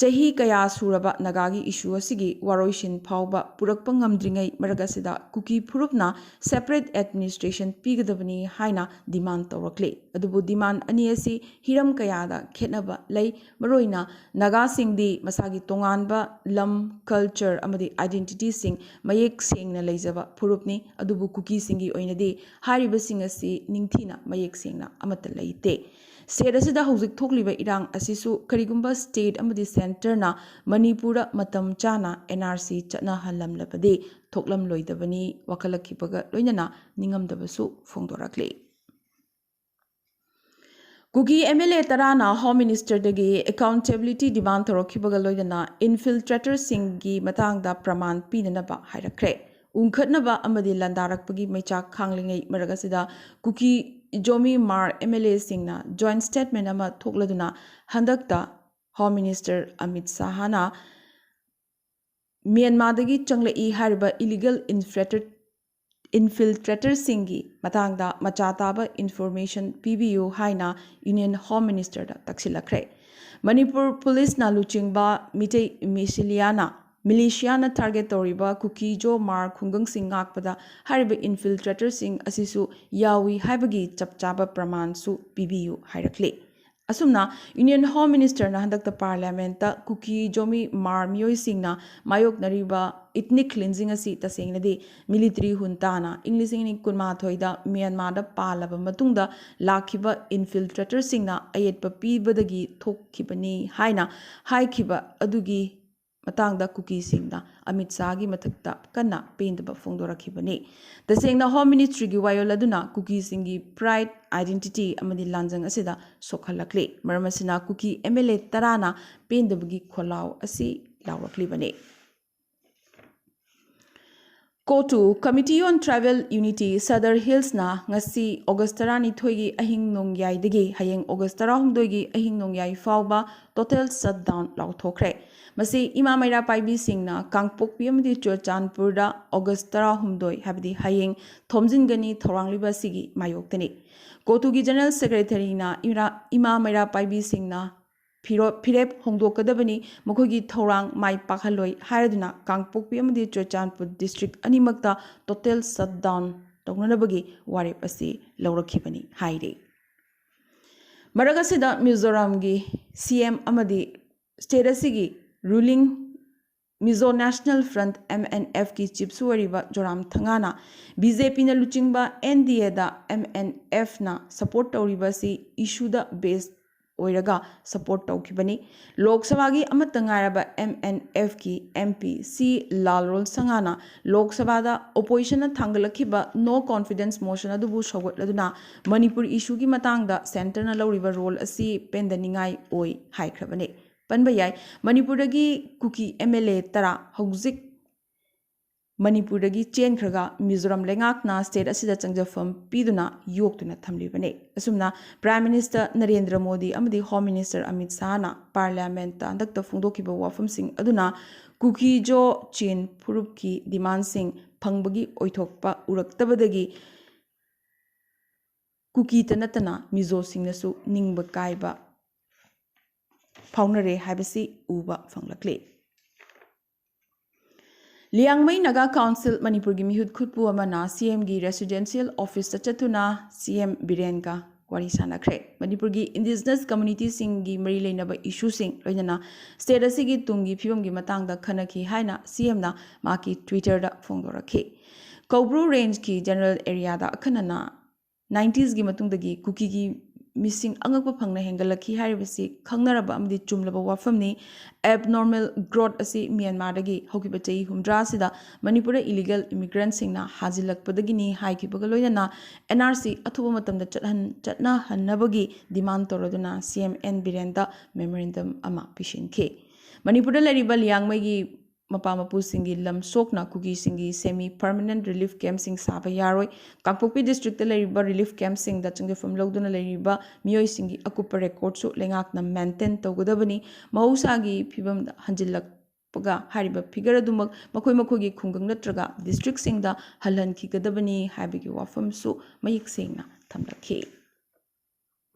ꯆꯍꯤ ꯀꯌꯥ ꯁꯨꯔꯕ ꯅꯥꯒꯥꯒꯤ issue ꯑꯁꯤꯒꯤ ꯋꯥꯔꯣꯏꯁꯤꯟ ꯐꯥꯎꯕ ꯄꯨꯔꯛꯄ ꯉꯝꯗ꯭ꯔꯤꯉꯩ ꯃꯔꯛ ꯑꯁꯤꯗ ꯀꯨꯀꯤ ꯐꯨꯔꯨꯞꯅ separate administration ꯄꯤꯒꯗꯕꯅꯤ ꯍꯥꯏꯅ demand ꯇꯧꯔꯛꯂꯤ꯫ ꯑꯗꯨꯕꯨ demand ꯑꯅꯤ ꯑꯁꯤ ꯍꯤꯔꯝ ꯀꯌꯥꯗ ꯈꯦꯠꯅꯕ ꯂꯩ꯫ ꯃꯔꯨꯑꯣꯏꯅ ꯅꯥꯒꯥꯁꯤꯡꯗꯤ ꯃꯁꯥꯒꯤ ꯇꯣꯉꯥꯟꯕ ꯂꯝ, culture ꯑꯃꯗꯤ identityꯁꯤꯡ ꯃꯌꯦꯛ ꯁꯦꯡꯅ ꯂꯩꯖꯕ ꯐꯨꯔꯨꯞꯅꯤ꯫ ꯑꯗꯨꯕꯨ ꯀꯨꯀꯤꯁꯤꯡꯒꯤ ꯑꯣꯏꯅꯗꯤ ꯍꯥꯏꯔꯤꯕꯁꯤꯡ ꯑꯁꯤ ꯅꯤꯡꯊꯤꯅ ꯃꯌꯦꯛ ꯁꯦꯡꯅ ꯑꯃꯠꯇ ꯂꯩꯇꯦ꯫ State ꯑꯁꯤꯗ ꯍꯧꯖꯤꯛ ꯊꯣꯛꯂꯤꯕ ꯏꯔꯥꯡ ꯑꯁꯤꯁꯨ ꯀꯔꯤꯒꯨꯝꯕ state ꯑꯃꯗꯤ centreꯅ ꯃꯅꯤꯄꯨꯔꯗ ꯃꯇꯝ ꯆꯥꯅ NRC ꯆꯠꯅꯍꯜꯂꯝꯂꯕꯗꯤ ꯊꯣꯛꯂꯝꯂꯣꯏꯗꯕꯅꯤ ꯋꯥꯈꯠꯂꯛꯈꯤꯕꯒ ꯂꯣꯏꯅꯅ ꯅꯤꯡꯉꯝꯗꯕꯁꯨ ꯐꯣꯡꯗꯣꯔꯛꯂꯤ꯫ ꯀꯨꯀꯤ MLA ꯇꯔꯥꯅ Home Ministerꯗꯒꯤ accountability demand ꯇꯧꯔꯛꯈꯤꯕꯒ ꯂꯣꯏꯅꯅ infiltratorꯁꯤꯡꯒꯤ ꯃꯇꯥꯡꯗ ꯄ꯭ꯔꯃꯥꯟ ꯄꯤꯅꯅꯕ ꯍꯥꯏꯔꯛꯈ꯭ꯔꯦ꯫ ꯎꯪꯈꯠꯅꯕ ꯑꯃꯗꯤ ꯂꯥꯟꯗꯥꯔꯛꯄꯒꯤ ꯃꯩꯆꯥꯛ ꯈꯥꯡꯂꯤꯉꯩ ꯃꯔꯛ ꯑꯁꯤꯗ ꯀꯨꯀꯤ ꯖꯣꯃꯤ ꯃꯥꯔ MLAꯁꯤꯡꯅ joint statement ꯑꯃ ꯊꯣꯛꯂꯗꯨꯅ ꯍꯟꯗꯛꯇ Home Minister ꯑꯃꯤꯠ ꯁꯥꯍꯅ ꯃ꯭ꯌꯥꯟꯃꯥꯔꯗꯒꯤ ꯆꯪꯂꯛꯏ ꯍꯥꯏꯔꯤꯕ illegal infiltrator ꯏꯟꯐꯤꯜꯇ꯭ꯔꯦꯇꯔꯁꯤꯡꯒꯤ ꯃꯇꯥꯡꯗ ꯃꯆꯥ ꯇꯥꯕ ꯏꯟꯐꯣꯔꯃꯦꯁꯟ ꯄꯤꯕꯤꯌꯨ ꯍꯥꯏꯅ ꯌꯨꯅꯤꯌꯟ ꯍꯣꯝ ꯃꯤꯅꯤꯁꯇꯔꯗ ꯇꯛꯁꯤꯜꯂꯛꯈ꯭ꯔꯦ꯫ ꯃꯅꯤꯄꯨꯔ ꯄꯨꯂꯤꯁꯅ ꯂꯨꯆꯤꯡꯕ ꯃꯤꯇꯩ ꯃꯤꯁꯤꯂꯤꯌꯥꯅ ꯃꯤꯂꯤꯁꯤꯌꯥꯅ ꯇꯥꯔꯒꯦꯠ ꯇꯧꯔꯤꯕ ꯀꯨꯀꯤ ꯖꯣ ꯃꯥꯔ ꯈꯨꯡꯒꯪꯁꯤꯡ ꯉꯥꯛꯄꯗ ꯍꯥꯏꯔꯤꯕ ꯏꯟꯐꯤꯜꯇ꯭ꯔꯦꯇꯔꯁꯤꯡ ꯑꯁꯤꯁꯨ ꯌꯥꯎꯏ ꯍꯥꯏꯕꯒꯤ ꯆꯞ ꯆꯥꯕ ꯄ꯭ꯔꯃꯥꯟꯁꯨ ꯄꯤꯕꯤꯌꯨ ꯍꯥꯏꯔꯛꯂꯤ꯫ ꯑꯁꯨꯝꯅ ꯌꯨꯅꯤꯌꯟ ꯍꯣꯝ ꯃꯤꯅꯤꯁꯇꯔꯅ ꯍꯟꯗꯛꯇ ꯄꯥꯔꯂꯤꯌꯥꯃꯦꯟꯠꯇ ꯀꯨꯀꯤ ꯖꯣꯃꯤ ꯃꯥꯔ ꯃꯤꯑꯣꯏꯁꯤꯡꯅ ꯃꯥꯌꯣꯛꯅꯔꯤꯕ ꯏꯊꯅꯤꯛ ꯀ꯭ꯂꯤꯟꯖꯤꯡ ꯑꯁꯤ ꯇꯁꯦꯡꯅꯗꯤ ꯃꯤꯂꯤꯇꯔꯤ ꯍꯨꯟꯇꯥꯅ ꯏꯪ ꯂꯤꯁꯤꯡ ꯑꯅꯤ ꯀꯨꯟꯃꯥꯊꯣꯏꯗ ꯃ꯭ꯌꯥꯟꯃꯥꯔꯗ ꯄꯥꯜꯂꯕ ꯃꯇꯨꯡꯗ ꯂꯥꯛꯈꯤꯕ ꯏꯟꯐꯤꯜꯇ꯭ꯔꯦꯇꯔꯁꯤꯡꯅ ꯑꯌꯦꯠꯄ ꯄꯤꯕꯗꯒꯤ ꯊꯣꯛꯈꯤꯕꯅꯤ ꯍꯥꯏꯅ ꯍꯥꯏꯈꯤꯕ ꯑꯗꯨꯒꯤ ꯃꯇꯥꯡꯗ ꯀꯨꯀꯤꯁꯤꯡꯅ ꯑꯃꯤꯠ ꯁꯥꯍꯒꯤ ꯃꯊꯛꯇ ꯀꯟꯅ ꯄꯦꯟꯗꯕ ꯐꯣꯡꯗꯣꯔꯛꯈꯤꯕꯅꯤ꯫ ꯇꯁꯦꯡꯅ ꯍꯣꯝ ꯃꯤꯅꯤꯁꯇ꯭ꯔꯤꯒꯤ ꯋꯥꯌꯦꯜ ꯑꯗꯨꯅ ꯀꯨꯀꯤꯁꯤꯡꯒꯤ ꯄ꯭ꯔꯥꯏꯗ, ꯑꯥꯏꯗꯦꯟꯇꯤꯇꯤ ꯑꯃꯗꯤ ꯂꯥꯟꯖꯪ ꯑꯁꯤꯗ ꯁꯣꯛꯍꯜꯂꯛꯂꯤ꯫ ꯃꯔꯝ ꯑꯁꯤꯅ ꯀꯨꯀꯤ ꯑꯦꯝ ꯑꯦꯜ ꯑꯦ ꯇꯔꯥꯅ ꯄꯦꯟꯗꯕꯒꯤ ꯈꯣꯜꯂꯥꯎ ꯑꯁꯤ ꯂꯥꯎꯔꯛꯂꯤꯕꯅꯤ꯫ ꯀꯣꯇꯨ, Committee on Tribal Unity, Sadar ꯍꯤꯜꯁꯅ ꯉꯁꯤ ꯑꯣꯒꯁ ꯇꯔꯥꯅꯤꯊꯣꯏꯒꯤ ꯑꯍꯤꯡ ꯅꯣꯡꯌꯥꯏꯗꯒꯤ ꯍꯌꯦꯡ ꯑꯣꯒꯁ ꯇꯔꯥꯍꯨꯝꯗꯣꯏꯒꯤ ꯑꯍꯤꯡ ꯅꯣꯡꯌꯥꯏ ꯐꯥꯎꯕ ꯇꯣꯇꯦꯜ ꯁꯠꯗꯥꯎꯟ ꯂꯥꯎꯊꯣꯛꯈ꯭ꯔꯦ꯫ ꯃꯁꯤ ꯏꯃꯥ ꯃꯩꯔꯥ ꯄꯥꯏꯕꯤꯁꯤꯡꯅ ꯀꯥꯡꯄꯣꯛꯄꯤ ꯑꯃꯗꯤ ꯆꯨꯔꯆꯥꯟꯄꯨꯔꯗ ꯑꯣꯒꯁ ꯇꯔꯥꯍꯨꯝꯗꯣꯏ, ꯍꯥꯏꯕꯗꯤ ꯍꯌꯦꯡ ꯊꯣꯝꯖꯤꯟꯒꯅꯤ ꯊꯧꯔꯥꯡꯂꯤꯕ ꯑꯁꯤꯒꯤ ꯃꯥꯌꯣꯛꯇꯅꯤ꯫ ꯀꯣꯇꯨꯒꯤ ꯖꯦꯅꯔꯦꯜ ꯁꯦꯀ꯭ꯔꯦꯇꯔꯤꯅ ꯏꯔꯥ-, ꯏꯃꯥ ꯃꯩꯔꯥ ꯄꯥꯏꯕꯤꯁꯤꯡꯅ ꯐꯤꯔꯣ-, ꯐꯤꯔꯦꯞ ꯍꯣꯡꯗꯣꯛꯀꯗꯕꯅꯤ, ꯃꯈꯣꯏꯒꯤ ꯊꯧꯔꯥꯡ ꯃꯥꯏ ꯄꯥꯛꯍꯜꯂꯣꯏ ꯍꯥꯏꯔꯗꯨꯅ ꯀꯥꯡꯄꯣꯛꯄꯤ ꯑꯃꯗꯤ ꯆꯨꯔꯆꯥꯟꯄꯨꯔ ꯗꯤꯁꯇ꯭ꯔꯤꯛ ꯑꯅꯤꯃꯛꯇ ꯇꯣꯇꯦꯜ ꯁꯠꯗꯥꯎꯟ ꯇꯧꯅꯅꯕꯒꯤ ꯋꯥꯔꯦꯞ ꯑꯁꯤ ꯂꯧꯔꯛꯈꯤꯕꯅꯤ ꯍꯥꯏꯔꯤ꯫ ꯃꯔꯛ ꯑꯁꯤꯗ ꯃꯤꯖꯣꯔꯥꯝꯒꯤ ꯁꯤ ꯑꯦꯝ ꯑꯃꯗꯤ ꯁ꯭ꯇꯦꯠ ꯑꯁꯤꯒꯤ ruling Mizo national front, M N ꯑꯦꯐꯀꯤ ꯆꯤꯞꯁꯨ ꯑꯣꯏꯔꯤꯕ ꯖꯣꯔꯥꯝ ꯊꯪꯒꯥꯅ ꯕꯤ ꯖꯦ ꯄꯤꯅ ꯂꯨꯆꯤꯡꯕ ꯑꯦꯟ ꯗꯤ ꯑꯦꯗ ꯑꯦꯝ ꯑꯦꯟ ꯑꯦꯐꯅ ꯁꯄꯣꯔꯠ ꯇꯧꯔꯤꯕ ꯑꯁꯤ ꯏꯁꯨꯗ ꯕꯦꯁ ꯑꯣꯏꯔꯒ ꯁꯄꯣꯔꯠ ꯇꯧꯈꯤꯕꯅꯤ꯫ ꯂꯣꯛ ꯁꯚꯥꯒꯤ ꯑꯃꯠꯇ ꯉꯥꯏꯔꯕ ꯑꯦꯝ ꯑꯦꯟ ꯑꯦꯐꯀꯤ ꯑꯦꯝ ꯄꯤ ꯁꯤ ꯂꯥꯜꯔꯣꯜ ꯁꯪꯉꯥꯅ ꯂꯣꯛ ꯁꯚꯥꯗ ꯑꯣꯄꯣꯖꯤꯁꯟꯅ ꯊꯥꯡꯒꯠꯂꯛꯈꯤꯕ ꯅꯣ ꯀꯣꯟꯐꯤꯗꯦꯟꯁ ꯃꯣꯁꯟ ꯑꯗꯨꯕꯨ ꯁꯧꯒꯠꯂꯗꯨꯅ ꯃꯅꯤꯄꯨꯔ ꯏꯁꯨꯒꯤ ꯃꯇꯥꯡꯗ ꯁꯦꯟꯇꯔꯅ ꯂꯧꯔꯤꯕ ꯔꯣꯜ ꯑꯁꯤ ꯄꯦꯟꯗꯅꯤꯡꯉꯥꯏ ꯑꯣꯏ ꯍꯥꯏꯈ꯭ꯔꯕꯅꯤ꯫ ꯄꯟꯕ ꯌꯥꯏ, ꯃꯅꯤꯄꯨꯔꯗꯒꯤ ꯀꯨꯀꯤ ꯑꯦꯝ ꯑꯦꯜ ꯑꯦ ꯇꯔꯥ ꯍꯧꯖꯤꯛ ꯃꯅꯤꯄꯨꯔꯗꯒꯤ ꯆꯦꯟꯈ꯭ꯔꯒ ꯃꯤꯖꯣꯔꯥꯝ ꯂꯩꯉꯥꯛꯅ ꯁ꯭ꯇꯦꯠ ꯑꯁꯤꯗ ꯆꯪꯖꯐꯝ ꯄꯤꯗꯨꯅ ꯌꯣꯛꯇꯨꯅ ꯊꯝꯂꯤꯕꯅꯤ꯫ ꯑꯁꯨꯝꯅ ꯄ꯭ꯔꯥꯏꯝ ꯃꯤꯅꯤꯁꯇꯔ ꯅꯔꯦꯟꯗ꯭ꯔ ꯃꯣꯗꯤ ꯑꯃꯗꯤ ꯍꯣꯝ ꯃꯤꯅꯤꯁꯇꯔ ꯑꯃꯤꯠ ꯁꯥꯍꯅ ꯄꯥꯔꯂꯤꯌꯥꯃꯦꯟꯠꯇ ꯍꯟꯗꯛꯇ ꯐꯣꯡꯗꯣꯛꯈꯤꯕ ꯋꯥꯐꯝꯁꯤꯡ ꯑꯗꯨꯅ ꯀꯨꯀꯤ ꯖꯣ ꯆꯤꯟ ꯐꯨꯔꯨꯞꯀꯤ ꯗꯤꯃꯥꯟꯁꯤꯡ ꯐꯪꯕꯒꯤ ꯑꯣꯏꯊꯣꯛꯄ ꯎꯔꯛꯇꯕꯗꯒꯤ ꯀꯨꯀꯤꯇ ꯅꯠꯇꯅ ꯃꯤꯖꯣꯁꯤꯡꯅꯁꯨ ꯅꯤꯡꯕ ꯀꯥꯏꯕ ꯐꯥꯎꯅꯔꯦ ꯍꯥꯏꯕꯁꯤ ꯎꯕ ꯐꯪꯂꯛꯂꯤ꯫ ꯂꯤꯌꯥꯡꯃꯩ ꯅꯥꯒꯥ ꯀꯥꯎꯟꯁꯤꯜ ꯃꯅꯤꯄꯨꯔꯒꯤ ꯃꯤꯍꯨꯠ ꯈꯨꯠꯄꯨ ꯑꯃꯅ ꯁꯤꯑꯦꯝꯒꯤ ꯔꯦꯁꯤꯗꯦꯟꯁꯤꯌꯦꯜ ꯑꯣꯐꯤꯁꯇ ꯆꯠꯇꯨꯅ ꯁꯤꯑꯦꯝ ꯕꯤꯔꯦꯟꯒ ꯋꯥꯔꯤ ꯁꯥꯟꯅꯈ꯭ꯔꯦ꯫ ꯃꯅꯤꯄꯨꯔꯒꯤ ꯏꯟꯗꯤꯖꯤꯅꯁ ꯀꯝꯃꯨꯅꯤꯇꯤꯁꯤꯡꯒꯤ ꯃꯔꯤ ꯂꯩꯅꯕ ꯏꯁꯨꯁꯤꯡ, ꯂꯣꯏꯅꯅ ꯁ꯭ꯇꯦꯠ ꯑꯁꯤꯒꯤ ꯇꯨꯡꯒꯤ ꯐꯤꯕꯝꯒꯤ ꯃꯇꯥꯡꯗ ꯈꯟꯅꯈꯤ ꯍꯥꯏꯅ ꯁꯤꯑꯦꯝꯅ ꯃꯍꯥꯛꯀꯤ ꯇ꯭ꯋꯤꯇꯔꯗ ꯐꯣꯡꯗꯣꯔꯛꯈꯤ꯫ ꯀꯧꯕ꯭ꯔꯨ ꯔꯦꯟꯖꯀꯤ ꯖꯦꯅꯔꯦꯜ ꯑꯦꯔꯤꯌꯥꯗ ꯑꯈꯟꯅꯅ ꯅꯥꯏꯟꯇꯤꯁꯀꯤ ꯃꯇꯨꯡꯗꯒꯤ ꯀꯨꯀꯤꯒꯤ ꯃꯤꯁꯤꯡ ꯑꯉꯛꯄ ꯐꯪꯅ ꯍꯦꯟꯒꯠꯂꯛꯈꯤ ꯍꯥꯏꯔꯤꯕꯁꯤ ꯈꯪꯅꯔꯕ ꯑꯃꯗꯤ ꯆꯨꯝꯂꯕ ꯋꯥꯐꯝꯅꯤ꯫ ꯑꯦꯕꯅꯣꯔꯃꯦꯜ ꯒ꯭ꯔꯣꯠ ꯑꯁꯤ ꯃ꯭ꯌꯥꯟꯃꯥꯔꯗꯒꯤ ꯍꯧꯈꯤꯕ ꯆꯍꯤ ꯍꯨꯝꯗ꯭ꯔꯥ ꯑꯁꯤꯗ ꯃꯅꯤꯄꯨꯔꯗ ꯏꯂꯤꯒꯦꯜ ꯏꯃꯤꯒ꯭ꯔꯦꯟꯠꯁꯤꯡꯅ ꯍꯥꯖꯤꯜꯂꯛꯄꯗꯒꯤꯅꯤ ꯍꯥꯏꯈꯤꯕꯒ ꯂꯣꯏꯅꯅ ꯑꯦꯟ ꯑꯥꯔ ꯁꯤ ꯑꯊꯨꯕ ꯃꯇꯝꯗ ꯆꯠꯍꯟ-, ꯆꯠꯅꯍꯟꯅꯕꯒꯤ ꯗꯤꯃꯥꯟ ꯇꯧꯔꯗꯨꯅ ꯁꯤ ꯑꯦꯝ ꯑꯦꯟ ꯕꯤꯔꯦꯟꯗ ꯃꯦꯃꯣꯔꯦꯟꯗꯝ ꯑꯃ ꯄꯤꯁꯤꯟꯈꯤ꯫ ꯃꯅꯤꯄꯨꯔꯗ ꯂꯩꯔꯤꯕ ꯂꯤꯌꯥꯡꯃꯩꯒꯤ ꯃꯄꯥ ꯃꯄꯨꯁꯤꯡꯒꯤ ꯂꯝ ꯁꯣꯛꯅ ꯀꯨꯀꯤꯁꯤꯡꯒꯤ ꯁꯦꯃꯤ ꯄꯔꯃꯅꯦꯟꯠ ꯔꯤꯂꯤꯐ ꯀꯦꯝꯞꯁꯤꯡ ꯁꯥꯕ ꯌꯥꯔꯣꯏ꯫ ꯀꯥꯡꯄꯣꯛꯄꯤ ꯗꯤꯁꯇ꯭ꯔꯤꯛꯇ ꯂꯩꯔꯤꯕ ꯔꯤꯂꯤꯐ ꯀꯦꯝꯞꯁꯤꯡꯗ ꯆꯪꯖꯐꯝ ꯂꯧꯗꯨꯅ ꯂꯩꯔꯤꯕ ꯃꯤꯑꯣꯏꯁꯤꯡꯒꯤ ꯑꯀꯨꯞꯄ ꯔꯦꯀꯣꯔꯠꯁꯨ ꯂꯩꯉꯥꯛꯅ ꯃꯦꯟꯇꯦꯟ ꯇꯧꯒꯗꯕꯅꯤ꯫ ꯃꯍꯧꯁꯥꯒꯤ ꯐꯤꯕꯝꯗ ꯍꯟꯖꯤꯜꯂꯛꯄꯒ ꯍꯥꯏꯔꯤꯕ ꯐꯤꯒꯔ ꯑꯗꯨꯃꯛ ꯃꯈꯣꯏ ꯃꯈꯣꯏꯒꯤ ꯈꯨꯡꯒꯪ ꯅꯠꯇ꯭ꯔꯒ ꯗꯤꯁꯇ꯭ꯔꯤꯛꯁꯤꯡꯗ ꯍꯜꯍꯟꯈꯤꯒꯗꯕꯅꯤ ꯍꯥꯏꯕꯒꯤ ꯋꯥꯐꯝꯁꯨ ꯃꯌꯦꯛ ꯁꯦꯡꯅ ꯊꯝꯂꯛꯈꯤ꯫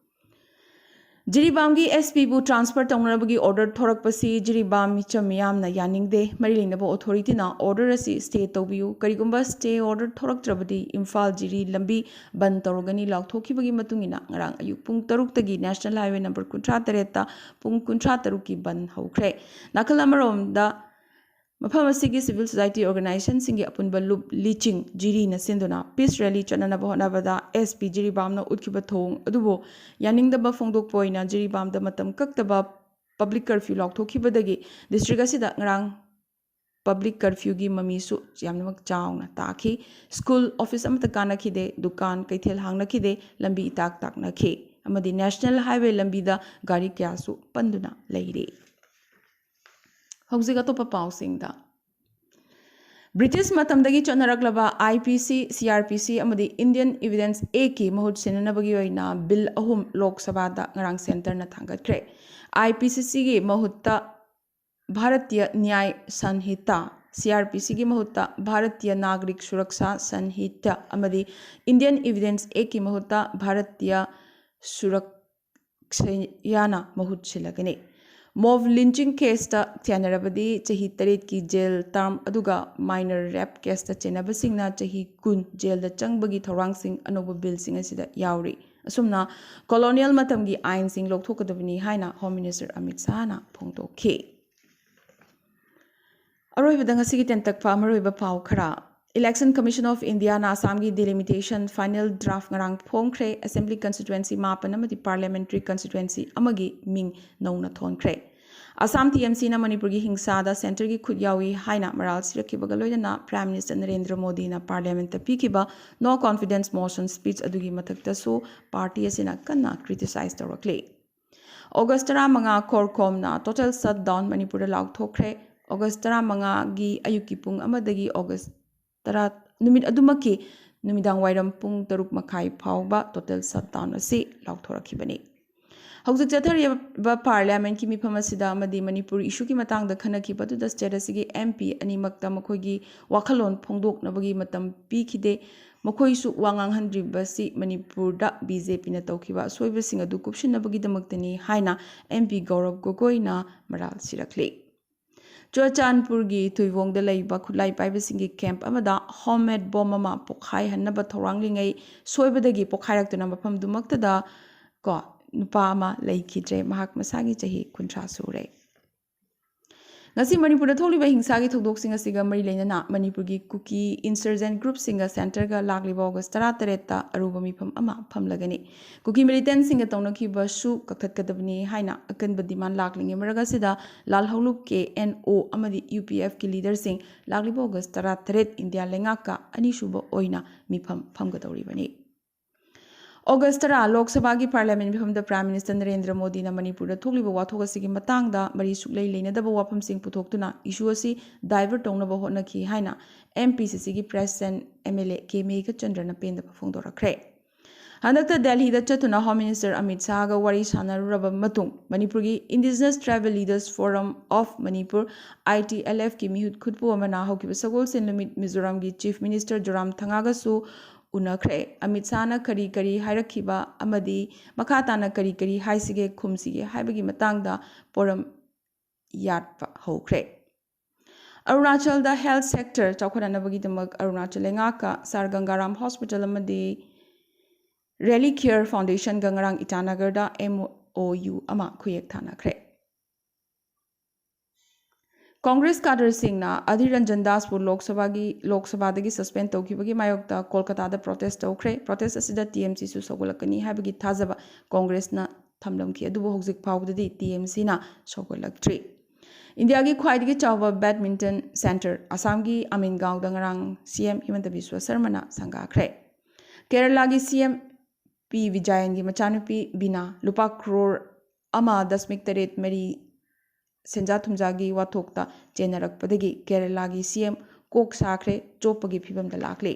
ꯖꯤꯔꯤꯕꯥꯝꯒꯤ ꯑꯦꯁ ꯄꯤꯕꯨ ꯇ꯭ꯔꯥꯟꯁꯐꯔ ꯇꯧꯅꯅꯕꯒꯤ ꯑꯣꯔꯗꯔ ꯊꯣꯔꯛꯄꯁꯤ ꯖꯤꯔꯤꯕꯥꯝ ꯃꯤꯆꯝ ꯃꯤꯌꯥꯝꯅ ꯌꯥꯅꯤꯡꯗꯦ꯫ ꯃꯔꯤ ꯂꯩꯅꯕ ꯑꯣꯊꯣꯔꯤꯇꯤꯅ ꯑꯣꯔꯗꯔ ꯑꯁꯤ ꯁ꯭ꯇꯦ ꯇꯧꯕꯤꯌꯨ, ꯀꯔꯤꯒꯨꯝꯕ ꯁ꯭ꯇꯦ ꯑꯣꯔꯗꯔ ꯊꯣꯔꯛꯇ꯭ꯔꯕꯗꯤ ꯏꯝꯐꯥꯜ ꯖꯤꯔꯤ ꯂꯝꯕꯤ ꯕꯟ ꯇꯧꯔꯒꯅꯤ ꯂꯥꯎꯊꯣꯛꯈꯤꯕꯒꯤ ꯃꯇꯨꯡ ꯏꯟꯅ ꯉꯔꯥꯡ ꯑꯌꯨꯛ ꯄꯨꯡ ꯇꯔꯨꯛꯇꯒꯤ ꯅꯦꯁꯅꯦꯜ ꯍꯥꯏꯋꯦ ꯅꯝꯕꯔ ꯀꯨꯟꯊ꯭ꯔꯥ ꯇꯔꯦꯠꯇ ꯄꯨꯡ ꯀꯨꯟꯊ꯭ꯔꯥ ꯇꯔꯨꯛꯀꯤ ꯕꯟ ꯍꯧꯈ꯭ꯔꯦ꯫ ꯅꯥꯀꯜ ꯑꯃꯔꯣꯝꯗ, ꯃꯐꯝ ꯑꯁꯤꯒꯤ ꯁꯤꯚꯤꯜ ꯁꯣꯁꯥꯏꯇꯤ ꯑꯣꯔꯒꯅꯥꯏꯖꯦꯁꯟꯁꯤꯡꯒꯤ ꯑꯄꯨꯟꯕ ꯂꯨꯞ ꯂꯤꯆꯤꯡ ꯖꯤꯔꯤꯅ ꯁꯤꯟꯗꯨꯅ ꯄꯤꯁ ꯔꯦꯂꯤ ꯆꯠꯅꯅꯕ ꯍꯣꯠꯅꯕꯗ ꯑꯦꯁ ꯄꯤ ꯖꯤꯔꯤꯕꯥꯝꯅ ꯎꯠꯈꯤꯕ ꯊꯧꯑꯣꯡ ꯑꯗꯨꯕꯨ ꯌꯥꯅꯤꯡꯗꯕ ꯐꯣꯡꯗꯣꯛꯄ ꯑꯣꯏꯅ ꯖꯤꯔꯤꯕꯥꯝꯗ ꯃꯇꯝ ꯀꯛꯇꯕ ꯄꯕ꯭ꯂꯤꯛ ꯀꯔꯐ꯭ꯌꯨ ꯂꯥꯎꯊꯣꯛꯈꯤꯕꯗꯒꯤ ꯗꯤꯁꯇ꯭ꯔꯤꯛ ꯑꯁꯤꯗ ꯉꯔꯥꯡ ꯄꯕ꯭ꯂꯤꯛ ꯀꯔꯐ꯭ꯌꯨꯒꯤ ꯃꯃꯤꯁꯨ ꯌꯥꯝꯅꯃꯛ ꯆꯥꯎꯅ ꯇꯥꯈꯤ꯫ ꯁ꯭ꯀꯨꯜ, ꯑꯣꯐꯤꯁ ꯑꯃꯠꯇ ꯀꯥꯟꯅꯈꯤꯗꯦ, ꯗꯨꯀꯥꯟ, ꯀꯩꯊꯦꯜ ꯍꯥꯡꯅꯈꯤꯗꯦ, ꯂꯝꯕꯤ ꯏꯇꯥꯛ ꯇꯥꯛꯅꯈꯤ ꯑꯃꯗꯤ ꯅꯦꯁꯅꯦꯜ ꯍꯥꯏꯋꯦ ꯂꯝꯕꯤꯗ ꯒꯥꯔꯤ ꯀꯌꯥꯁꯨ ꯄꯟꯗꯨꯅ ꯂꯩꯔꯤ꯫ ꯍꯧꯖꯤꯛ ꯑꯇꯣꯞꯄ ꯄꯥꯎꯁꯤꯡꯗ꯫ ꯕ꯭ꯔꯤꯇꯤꯁ ꯃꯇꯝꯗꯒꯤ ꯆꯠꯅꯔꯛꯂꯕ ꯑꯥꯏ ꯄꯤ ꯁꯤ, ꯁꯤ ꯑꯥꯔ ꯄꯤ ꯁꯤ ꯑꯃꯗꯤ ꯏꯟꯗꯤꯌꯟ ꯏꯚꯤꯗꯦꯟꯁ ꯑꯦꯛꯀꯤ ꯃꯍꯨꯠ ꯁꯤꯟꯅꯅꯕꯒꯤ ꯑꯣꯏꯅ ꯕꯤꯜ ꯑꯍꯨꯝ ꯂꯣꯛ ꯁꯚꯥꯗ ꯉꯔꯥꯡ ꯁꯦꯟꯇꯔꯅ ꯊꯥꯡꯒꯠꯈ꯭ꯔꯦ꯫ ꯑꯥꯏ ꯄꯤ ꯁꯤ ꯁꯤꯒꯤ ꯃꯍꯨꯠꯇ ꯚꯥꯔꯇꯤꯌ ꯅ꯭ꯌꯥꯏ ꯁꯟꯍꯤꯇꯥ, ꯁꯤ ꯑꯥꯔ ꯄꯤ ꯁꯤꯒꯤ ꯃꯍꯨꯠꯇ ꯚꯥꯔꯇꯤꯌ ꯅꯥꯒꯔꯤꯛ ꯁꯨꯔꯛꯁꯥ ꯁꯟꯍꯤꯇꯥ ꯑꯃꯗꯤ ꯏꯟꯗꯤꯌꯟ ꯏꯚꯤꯗꯦꯟꯁ ꯑꯦꯛꯀꯤ ꯃꯍꯨꯠꯇ ꯚꯥꯔꯇꯤꯌ ꯁꯨꯔꯛꯁꯌꯥꯅ ꯃꯍꯨꯠ ꯁꯤꯜꯂꯒꯅꯤ꯫ ꯃꯣꯕ ꯂꯤꯟꯆꯤꯡ ꯀꯦꯁꯇ ꯊꯦꯡꯅꯔꯕꯗꯤ ꯆꯍꯤ ꯇꯔꯦꯠꯀꯤ ꯖꯦꯜ ꯇꯥꯔꯝ, ꯑꯗꯨꯒ ꯃꯥꯏꯅꯔ ꯔꯦꯞ ꯀꯦꯁꯇ ꯆꯦꯟꯅꯕꯁꯤꯡꯅ ꯆꯍꯤ ꯀꯨꯟ ꯖꯦꯜꯗ ꯆꯪꯕꯒꯤ ꯊꯧꯔꯥꯡꯁꯤꯡ ꯑꯅꯧꯕ ꯕꯤꯜꯁꯤꯡ ꯑꯁꯤꯗ ꯌꯥꯎꯔꯤ꯫ ꯑꯁꯨꯝꯅ ꯀꯣꯂꯣꯅꯤꯌꯦꯜ ꯃꯇꯝꯒꯤ ꯑꯥꯏꯟꯁꯤꯡ ꯂꯧꯊꯣꯛꯀꯗꯕꯅꯤ ꯍꯥꯏꯅ ꯍꯣꯝ ꯃꯤꯅꯤꯁꯇꯔ ꯑꯃꯤꯠ ꯁꯥꯍꯅ ꯐꯣꯡꯗꯣꯛꯈꯤ꯫ ꯑꯔꯣꯏꯕꯗ ꯉꯁꯤꯒꯤ ꯇꯦꯟꯇꯛꯄ ꯃꯔꯨꯑꯣꯏꯕ ꯄꯥꯎ ꯈꯔ꯫ Election Commission of Indiaꯅ ꯑꯁꯥꯝꯒꯤ delimitation final draft ꯉꯔꯥꯡ ꯐꯣꯡꯈ꯭ꯔꯦ꯫ Assembly constituency ꯃꯥꯄꯟ ꯑꯃꯗꯤ parliamentary constituency ꯑꯃꯒꯤ ꯃꯤꯡ ꯅꯧꯅ ꯊꯣꯟꯈ꯭ꯔꯦ꯫ ꯑꯁꯥꯝ ꯇꯤ ꯑꯦꯝ ꯁꯤꯅ ꯃꯅꯤꯄꯨꯔꯒꯤ ꯍꯤꯡꯁꯥꯗ centreꯒꯤ ꯈꯨꯠ ꯌꯥꯎꯏ ꯍꯥꯏꯅ ꯃꯔꯥꯜ ꯁꯤꯔꯛꯈꯤꯕꯒ ꯂꯣꯏꯅꯅ Prime Minister ꯅꯔꯦꯟꯗ꯭ꯔ ꯃꯣꯗꯤꯅ parliamentꯇ ꯄꯤꯈꯤꯕ no confidence motion speech ꯑꯗꯨꯒꯤ ꯃꯊꯛꯇꯁꯨ party ꯑꯁꯤꯅ ꯀꯟꯅ criticize ꯇꯧꯔꯛꯂꯤ꯫ ꯑꯣꯒꯁ ꯇꯔꯥꯃꯉꯥ ꯈꯣꯔꯈꯣꯝꯅ total shutdown ꯃꯅꯤꯄꯨꯔꯗ ꯂꯥꯎꯊꯣꯛꯈ꯭ꯔꯦ꯫ ꯑꯣꯒꯁ ꯇꯔꯥꯃꯉꯥꯒꯤ ꯑꯌꯨꯛꯀꯤ ꯄꯨꯡ ꯑꯃꯗꯒꯤ ꯑꯣꯒꯁ ꯇꯔꯥ, ꯅꯨꯃꯤꯠ ꯑꯗꯨꯃꯛꯀꯤ ꯅꯨꯃꯤꯗꯥꯡ ꯋꯥꯏꯔꯝ ꯄꯨꯡ ꯇꯔꯨꯛ ꯃꯈꯥꯏ ꯐꯥꯎꯕ total shutdown ꯑꯁꯤ ꯂꯥꯎꯊꯣꯔꯛꯈꯤꯕꯅꯤ꯫ ꯍꯧꯖꯤꯛ ꯆꯠꯊꯔꯤꯕ parliamentꯀꯤ ꯃꯤꯐꯝ ꯑꯁꯤꯗ ꯑꯃꯗꯤ ꯃꯅꯤꯄꯨꯔ issueꯒꯤ ꯃꯇꯥꯡꯗ ꯈꯟꯅꯈꯤꯕ ꯑꯗꯨꯗ state ꯑꯁꯤꯒꯤ M P ꯑꯅꯤꯃꯛꯇ ꯃꯈꯣꯏꯒꯤ ꯋꯥꯈꯜꯂꯣꯟ ꯐꯣꯡꯗꯣꯛꯅꯕꯒꯤ ꯃꯇꯝ ꯄꯤꯈꯤꯗꯦ꯫ ꯃꯈꯣꯏꯁꯨ ꯋꯥ ꯉꯥꯡꯍꯟꯗ꯭ꯔꯤꯕꯁꯤ ꯃꯅꯤꯄꯨꯔꯗ B J Pꯅ ꯇꯧꯈꯤꯕ ꯑꯁꯣꯏꯕꯁꯤꯡ ꯑꯗꯨ ꯀꯨꯞꯁꯤꯟꯅꯕꯒꯤꯗꯃꯛꯇꯅꯤ ꯍꯥꯏꯅ M P ꯒꯧꯔꯕ ꯒꯣꯒꯣꯏꯅ ꯃꯔꯥꯜ ꯁꯤꯔꯛꯂꯤ꯫ ꯆꯨꯔꯆꯥꯟꯄꯨꯔꯒꯤ ꯊꯨꯏꯋꯣꯡꯗ ꯂꯩꯕ ꯈꯨꯠꯂꯥꯏ ꯄꯥꯏꯕꯁꯤꯡꯒꯤ camp ꯑꯃꯗ homemade bomb ꯑꯃ ꯄꯣꯈꯥꯏꯍꯟꯅꯕ ꯊꯧꯔꯥꯡꯂꯤꯉꯩ ꯁꯣꯏꯕꯗꯒꯤ ꯄꯣꯈꯥꯏꯔꯛꯇꯨꯅ ꯃꯐꯝꯗꯨꯃꯛꯇꯗ ꯀꯣ ꯅꯨꯄꯥ ꯑꯃ ꯂꯩꯈꯤꯗ꯭ꯔꯦ꯫ ꯃꯍꯥꯛ ꯃꯁꯥꯒꯤ ꯆꯍꯤ ꯀꯨꯟꯊ꯭ꯔꯥ ꯁꯨꯔꯦ꯫ ꯉꯁꯤ ꯃꯅꯤꯄꯨꯔꯗ ꯊꯣꯛꯂꯤꯕ ꯍꯤꯡꯁꯥꯒꯤ ꯊꯧꯗꯣꯛꯁꯤꯡ ꯑꯁꯤꯒ ꯃꯔꯤ ꯂꯩꯅꯅ ꯃꯅꯤꯄꯨꯔꯒꯤ ꯀꯨꯀꯤ insurgent groupꯁꯤꯡꯒ centreꯒ ꯂꯥꯛꯂꯤꯕ ꯑꯣꯒꯁ ꯇꯔꯥꯇꯔꯦꯠꯇ ꯑꯔꯨꯕ ꯃꯤꯐꯝ ꯑꯃ ꯐꯝꯂꯒꯅꯤ꯫ ꯀꯨꯀꯤ militantꯁꯤꯡꯒ ꯇꯧꯅꯈꯤꯕꯁꯨ ꯀꯛꯊꯠꯀꯗꯕꯅꯤ ꯍꯥꯏꯅ ꯑꯀꯟꯕ demand ꯂꯥꯛꯂꯤꯉꯩ ꯃꯔꯛ ꯑꯁꯤꯗ ꯂꯥꯜꯍꯧꯂꯨꯞ K N O ꯑꯃꯗꯤ U P Fꯀꯤ leaderꯁꯤꯡ ꯂꯥꯛꯂꯤꯕ ꯑꯣꯒꯁ ꯇꯔꯥꯇꯔꯦꯠ ꯏꯟꯗꯤꯌꯥ ꯂꯩꯉꯥꯛꯀ ꯑꯅꯤꯁꯨꯕ ꯑꯣꯏꯅ ꯃꯤꯐꯝ ꯐꯝꯒꯗꯧꯔꯤꯕꯅꯤ꯫ ꯑꯣꯒꯁ ꯇꯔꯥ ꯂꯣꯛ ꯁꯚꯥꯒꯤ parliament ꯃꯤꯐꯝꯗ Prime Minister ꯅꯔꯦꯟꯗ꯭ꯔ ꯃꯣꯗꯤꯅ ꯃꯅꯤꯄꯨꯔꯗ ꯊꯣꯛꯂꯤꯕ ꯋꯥꯊꯣꯛ ꯑꯁꯤꯒꯤ ꯃꯇꯥꯡꯗ ꯃꯔꯤ ꯁꯨꯛꯂꯩ ꯂꯩꯅꯗꯕ ꯋꯥꯐꯝꯁꯤꯡ ꯄꯨꯊꯣꯛꯇꯨꯅ issue ꯑꯁꯤ divert ꯇꯧꯅꯕ ꯍꯣꯠꯅꯈꯤ ꯍꯥꯏꯅ M P C Cꯒꯤ president M L A K ꯃꯦꯘꯆꯟꯗ꯭ꯔꯅ ꯄꯦꯟꯗꯕ ꯐꯣꯡꯗꯣꯔꯛꯈ꯭ꯔꯦ꯫ ꯍꯟꯗꯛꯇ ꯗꯦꯜꯍꯤꯗ ꯆꯠꯇꯨꯅ ꯍꯣꯝ ꯃꯤꯅꯤꯁꯇꯔ ꯑꯃꯤꯠ ꯁꯥꯍꯒ ꯋꯥꯔꯤ ꯁꯥꯟꯅꯔꯨꯔꯕ ꯃꯇꯨꯡ, ꯃꯅꯤꯄꯨꯔꯒꯤ Indigenous Tribal Leaders Forum of Manipur, I T L F ꯀꯤ ꯃꯤꯍꯨꯠ ꯈꯨꯠꯄꯨ ꯑꯃꯅ ꯍꯧꯈꯤꯕ ꯁꯒꯣꯜꯁꯦꯟ ꯅꯨꯃꯤꯠ ꯃꯤꯖꯣꯔꯥꯝꯒꯤ ꯆꯤꯐ ꯃꯤꯅꯤꯁꯇꯔ ꯖꯣꯔꯥꯝ ꯊꯪꯉꯥꯒꯁꯨ ꯎꯅꯈ꯭ꯔꯦ꯫ ꯑꯃꯤꯠ ꯁꯥꯍꯅ ꯀꯔꯤ ꯀꯔꯤ ꯍꯥꯏꯔꯛꯈꯤꯕ ꯑꯃꯗꯤ ꯃꯈꯥ ꯇꯥꯅ ꯀꯔꯤ ꯀꯔꯤ ꯍꯥꯏꯁꯤꯒꯦ, ꯈꯨꯝꯁꯤꯒꯦ ꯍꯥꯏꯕꯒꯤ ꯃꯇꯥꯡꯗ ꯄꯣꯔꯝ ꯌꯥꯠꯄ ꯍꯧꯈ꯭ꯔꯦ꯫ ꯑꯔꯨꯅꯥꯆꯜꯗ health sector ꯆꯥꯎꯈꯠꯅꯅꯕꯒꯤꯗꯃꯛ ꯑꯔꯨꯅꯥꯆꯜ ꯂꯩꯉꯥꯛꯀ ꯁꯥꯔ ꯒꯪꯒꯥꯔꯥꯝ ꯍꯣꯁꯄꯤꯇꯥꯜ ꯑꯃꯗꯤ Relic Care Foundation ꯒ ꯉꯔꯥꯡ ꯏꯇꯥꯅꯒꯔꯗ M O U ꯑꯃ ꯈꯨꯌꯦꯛ ꯊꯥꯅꯈ꯭ꯔꯦ꯫ ꯀꯣꯡꯒ꯭ꯔꯦꯁ ꯀꯥꯗꯔꯁꯤꯡꯅ ꯑꯙꯤꯔ ꯔꯟꯖꯟ ꯗꯥꯁꯄꯨ ꯂꯣꯛ ꯁꯚꯥꯒꯤ, ꯂꯣꯛ ꯁꯚꯥꯗꯒꯤ suspend ꯇꯧꯈꯤꯕꯒꯤ ꯃꯥꯌꯣꯛꯇ ꯀꯣꯜꯀꯇꯥꯗ protest ꯇꯧꯈ꯭ꯔꯦ꯫ Protest ꯑꯁꯤꯗ T M C ꯁꯨ ꯁꯧꯒꯠꯂꯛꯀꯅꯤ ꯍꯥꯏꯕꯒꯤ ꯊꯥꯖꯕ ꯀꯣꯡꯒ꯭ꯔꯦꯁꯅ ꯊꯝꯂꯝꯈꯤ꯫ ꯑꯗꯨꯕꯨ ꯍꯧꯖꯤꯛ ꯐꯥꯎꯕꯗꯗꯤ T M C ꯅ ꯁꯧꯒꯠꯂꯛꯇ꯭ꯔꯤ꯫ ꯏꯟꯗꯤꯌꯥꯒꯤ ꯈ꯭ꯋꯥꯏꯗꯒꯤ ꯆꯥꯎꯕ badminton centre ꯑꯁꯥꯝꯒꯤ ꯑꯃꯤꯟꯒꯥꯎꯗ ꯉꯔꯥꯡ C M ꯍꯤꯃꯟꯇ ꯕꯤꯁ꯭ꯋ ꯁꯔꯃꯅ ꯁꯪꯒꯥꯈ꯭ꯔꯦ꯫ ꯀꯦꯔꯂꯥꯒꯤ C M ꯄꯤ ꯕꯤꯖꯌꯟꯒꯤ ꯃꯆꯥꯅꯨꯄꯤ ꯕꯤꯅꯥ ꯂꯨꯄꯥ ꯀ꯭ꯔꯣꯔ ꯑꯃ ꯗꯁꯃꯤꯛ ꯇꯔꯦꯠ ꯃꯔꯤ ꯁꯦꯟꯖꯥ ꯊꯨꯝꯖꯥꯒꯤ ꯋꯥꯊꯣꯛꯇ ꯆꯦꯟꯅꯔꯛꯄꯗꯒꯤ ꯀꯦꯔꯂꯥꯒꯤ C M ꯀꯣꯛ ꯁꯥꯈ꯭ꯔꯦ, ꯆꯣꯞꯄꯒꯤ ꯐꯤꯕꯝꯗ ꯂꯥꯛꯂꯦ꯫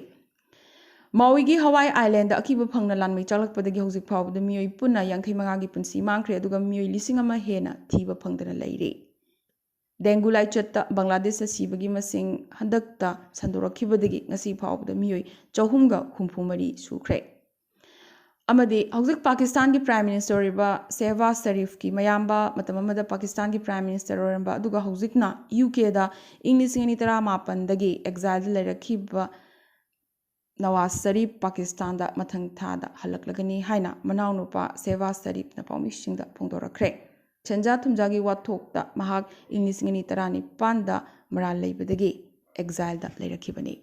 ꯃꯥꯎꯏꯒꯤ ꯍꯋꯥꯏ ꯑꯥꯏꯂꯦꯟꯗ ꯑꯀꯤꯕ ꯐꯪꯅ ꯂꯥꯟꯃꯩ ꯆꯥꯛꯂꯛꯄꯗꯒꯤ ꯍꯧꯖꯤꯛ ꯐꯥꯎꯕꯗ ꯃꯤꯑꯣꯏ ꯄꯨꯟꯅ ꯌꯥꯡꯈꯩ ꯃꯉꯥꯒꯤ ꯄꯨꯟꯁꯤ ꯃꯥꯡꯈ꯭ꯔꯦ, ꯑꯗꯨꯒ ꯃꯤꯑꯣꯏ ꯂꯤꯁꯤꯡ ꯑꯃ ꯍꯦꯟꯅ ꯊꯤꯕ ꯐꯪꯗꯅ ꯂꯩꯔꯤ꯫ ꯗꯦꯡꯒꯨ ꯂꯥꯏꯆꯠꯇ ꯕꯪꯒ꯭ꯂꯥꯗꯦꯁꯇ ꯁꯤꯕꯒꯤ ꯃꯁꯤꯡ ꯍꯟꯗꯛꯇ ꯁꯟꯗꯣꯔꯛꯈꯤꯕꯗꯒꯤ ꯉꯁꯤ ꯐꯥꯎꯕꯗ ꯃꯤꯑꯣꯏ ꯆꯍꯨꯝꯒ ꯍꯨꯝꯐꯨ ꯃꯔꯤ ꯁꯨꯈ꯭ꯔꯦ꯫ ꯑꯃꯗꯤ ꯍꯧꯖꯤꯛ ꯄꯥꯀꯤꯁꯇꯥꯟꯒꯤ Prime Minister ꯑꯣꯏꯔꯤꯕ ꯁꯦꯍꯕꯥꯖ ꯁꯔꯤꯐꯀꯤ ꯃꯌꯥꯝꯕ, ꯃꯇꯝ ꯑꯃꯗ ꯄꯥꯀꯤꯁꯇꯥꯟꯒꯤ Prime Minister ꯑꯣꯏꯔꯝꯕ, ꯑꯗꯨꯒ ꯍꯧꯖꯤꯛꯅ U K ꯗ ꯏꯪ ꯂꯤꯁꯤꯡ ꯑꯅꯤ ꯇꯔꯥꯃꯥꯄꯟꯗꯒꯤ exile ꯗ ꯂꯩꯔꯛꯈꯤꯕ ꯅꯋꯥꯖ ꯁꯔꯤꯐ ꯄꯥꯀꯤꯁꯇꯥꯟꯗ ꯃꯊꯪ ꯊꯥꯗ ꯍꯜꯂꯛꯂꯒꯅꯤ ꯍꯥꯏꯅ ꯃꯅꯥꯎꯅꯨꯄꯥ ꯁꯦꯍꯕꯥꯖ ꯁꯔꯤꯐꯅ ꯄꯥꯎꯃꯤꯁꯤꯡꯗ ꯐꯣꯡꯗꯣꯔꯛꯈ꯭ꯔꯦ꯫ ꯁꯦꯟꯖꯥ ꯊꯨꯝꯖꯥꯒꯤ ꯋꯥꯊꯣꯛꯇ ꯃꯍꯥꯛ ꯏꯪ ꯂꯤꯁꯤꯡ ꯑꯅꯤ ꯇꯔꯥꯅꯤꯄꯥꯟꯗ ꯃꯔꯥꯜ ꯂꯩꯕꯗꯒꯤ exile ꯗ ꯂꯩꯔꯛꯈꯤꯕꯅꯤ꯫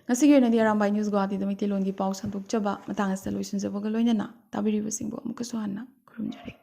ꯉꯁꯤꯒꯤ ꯑꯣꯏꯅꯗꯤ ꯑꯔꯥꯝꯕꯥꯏ ꯅ꯭ꯌꯨꯁ ꯒꯨꯋꯥꯍꯥꯇꯤꯗ ꯃꯩꯇꯩꯂꯣꯟꯒꯤ ꯄꯥꯎ ꯁꯟꯗꯣꯛꯆꯕ ꯃꯇꯥꯡ ꯑꯁꯤꯗ ꯂꯣꯏꯁꯤꯟꯖꯕꯒ ꯂꯣꯏꯅꯅ ꯇꯥꯕꯤꯔꯤꯕꯁꯤꯡꯕꯨ ꯑꯃꯨꯛꯀꯁꯨ ꯍꯟꯅ ꯈꯨꯔꯨꯝꯖꯔꯤ꯫